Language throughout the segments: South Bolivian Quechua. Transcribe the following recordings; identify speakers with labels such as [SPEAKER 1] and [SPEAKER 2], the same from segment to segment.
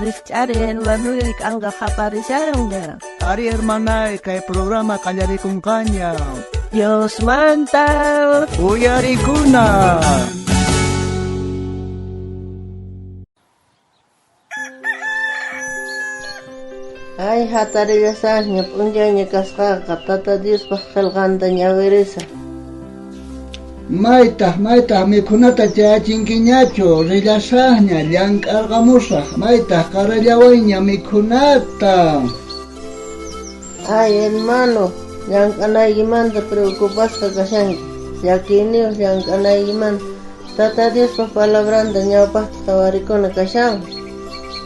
[SPEAKER 1] Rijch'ari hermanoy, k'anqa qaparishanña.
[SPEAKER 2] Ari hermanay, kay programa qallarikunqaña.
[SPEAKER 1] Diosmanta
[SPEAKER 2] Uyarikuna.
[SPEAKER 3] Ay, hatarillasaqña p'unchayña kasqaqa Tata Diospaq qillqanta ñawirisaq.
[SPEAKER 2] Maytaq, maytaq mikhunata chayachinkiñachu, rillasaqña, llank'arqamusaq, maytaq qarallawayña mikhunata.
[SPEAKER 3] Ay, hermano, llank'anaykimanta preocupasqa kashanki, llakiyniyuq llank'anaykimanta. Tata Diospaq palabranta ñawpaqta qhawarikuna kashan.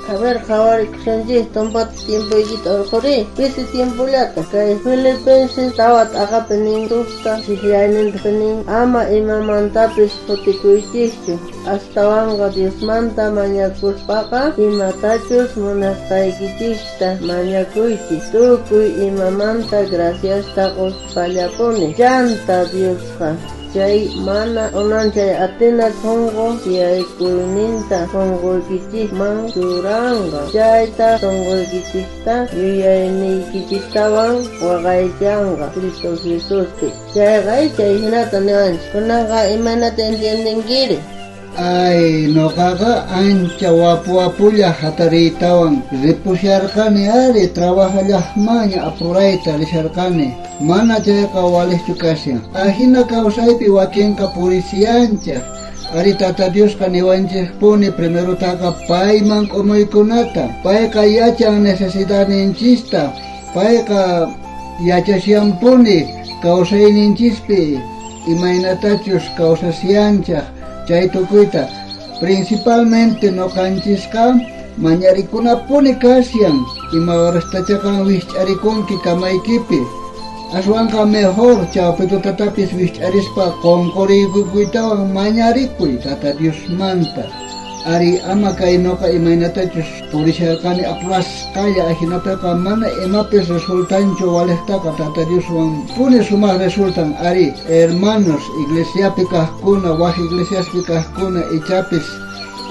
[SPEAKER 3] A ver, qhawarikusunchis, tumpata tiempoykita urqhuriy, pisi tiempollata. Kay Filipenses tawa t'aqapi nin sujta chiqllayninta nin, ama imamantapis phutikuychischu, astawanqa Diosmanta mañakuspaqa imatachus munasqaykichista mañakuychis, tukuy imamanta graciasta quspallapuni. Chanta Diosqa chay mana unanchay atina sunqu tiyaykuyninta sunquykichisman churanqa, chayta sunquykichista yuyayniykichistawan waqaychanqa Cristo Jesuspi. Chayqa chay hinata niwanchis. Kunanqa imaynata entiendenkiri?
[SPEAKER 2] Ay, noqaqa ancha wapu wapulla hatariytawan ripusharqani ari trabajallaqmanña apurayta risharqani, mana chayqa waliqchu kashan. Ajina kawsaypi wakinqa purisiyanchaq. Ari Tata Diosqa niwanchikpuni primerutaqa payman k'umuykunata. Payqa yachan necesidadninchista, payqa yachashanpuni kawsayninchispi imaynatachus kawsasyanchaq chay tukuyta. Principalmente noqanchisqa mañarikunapuni kashan, ima horastachaqa wijch'arikunki kamaykipi. Aswanqa mejor chawpitutatapis wijch'arispa qonquriykuytawan mañarikuy Tata Diosmanta. Ari ama kay noqa imaynatachus purisharqani apurasqalla ajinataqa mana imapis resultanchu waliqtaqa Tata Dioswan puni sumaq resultan. Ari hermanos iglesiapi kaqkuna, waj iglesiaspi kaqkuna ichapis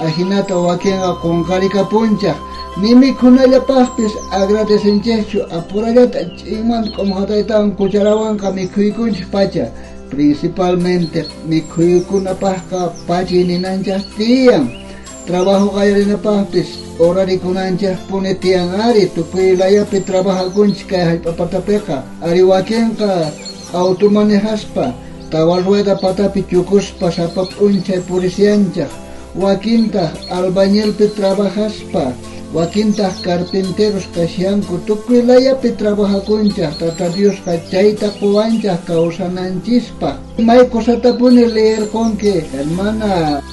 [SPEAKER 2] ajinata wakinqa qonqarikapunchaq. Ni mikhunallapaqpis agradecenchikchu, apurallata ch'inmanta k'umujataytawan cucharawanqa mikhuykunchik pacha. Principalmente mikhuykunapaqqa pachi ninanchaq tiyan. Trabajo qallarinapaqpis horarikunanchaq puni tiyan ari, tukuy layapi trabajakunchik kay hallp'apatapiqa. Ari wakinqa auto manejaspa, tawa rueda patapi chukuspa sapa p'unchay purisianchaq. Wakintaq albañilpi trabajaspa, wakintaq carpinteros kashanku, tukuy layapi trabajakunchaq. Tata Diosqa chayta quwanchaq kawsananchispaq. May cosatapuni leerqunki, hermana.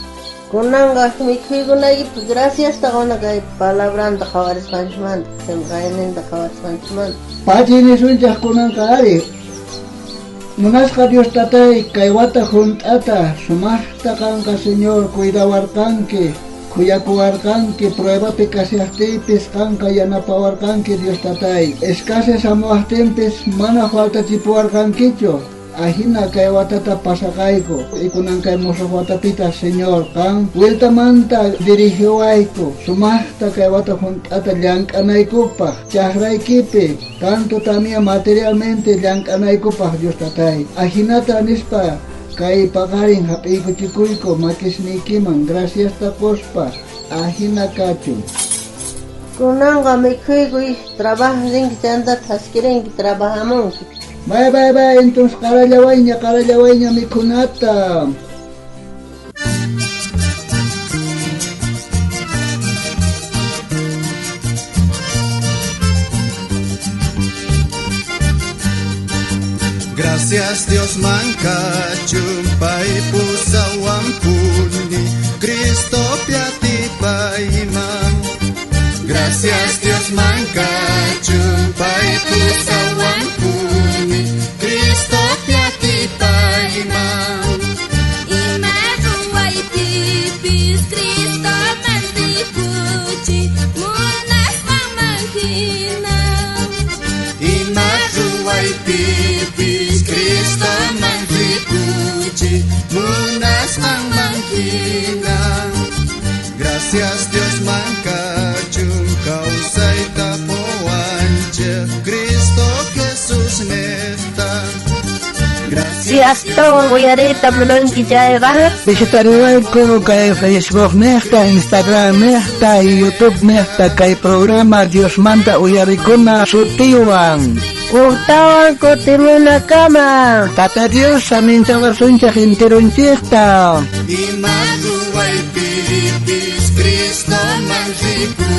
[SPEAKER 3] Kunanqa mikhuykunaykipaq graciasta quna kay palabranta qhawarisqanchikmanta, qillqayninta qhawarisqanchikmanta.
[SPEAKER 2] Pachi nisunchaq kunanqa ari. Munasqa Dios tatay, kay wata junt'ata sumaqta qanqa Señor cuidawarqanki, khuyakuwarqanki, pruebapi kashaqtiypis qanqa yanapawarqanki Dios tatay. Escasez hamuwaqtinpis mana faltachipuwarqankichu. Ajina kay watata pasaqayku. Ikunan kay musuq watapita Señor qan vueltamanta dirigiwayku sumaqta kay wata junt'ata llank'anaykupaq, chaqraykipi tanto también materialmente llank'anaykupaq Dios tatay. Ajinata nispa kay paqarin hap'iykuchikuyku makisniykiman graciasta quspa. Ajina kachun.
[SPEAKER 3] Kunanqa mikhuykuy, trabaja rinki chanta thaskirinki, trabajamunki.
[SPEAKER 2] Bye, bye, bye. Entonces, qarallawayña, qarallawayña mikhunata.
[SPEAKER 4] Gracias Dios manka chumpay pusawampuni Cristo piatipayman. Gracias Dios manka chumpay pusawampuni Cristo piatipayman.
[SPEAKER 5] Ima ruwaypipis Cristo mantikuchi munasqanman hina.
[SPEAKER 4] Ima ruwaypipis Cristo mantikuchi munasqanman hina. Gracias Dios manka chumpay
[SPEAKER 1] Si astawan uyariyta munanki chayqa,
[SPEAKER 2] Visitariwayku kay Facebook nejta, Instagram nejta y YouTube nejta kay programa Diosmanta uyarikuna sutiwan.
[SPEAKER 1] Ujtawan kutimunakama.
[SPEAKER 2] Tata Dios saminchawasunchej enteronchejta.
[SPEAKER 4] Ima ruwaypipis Cristoman rikuchi.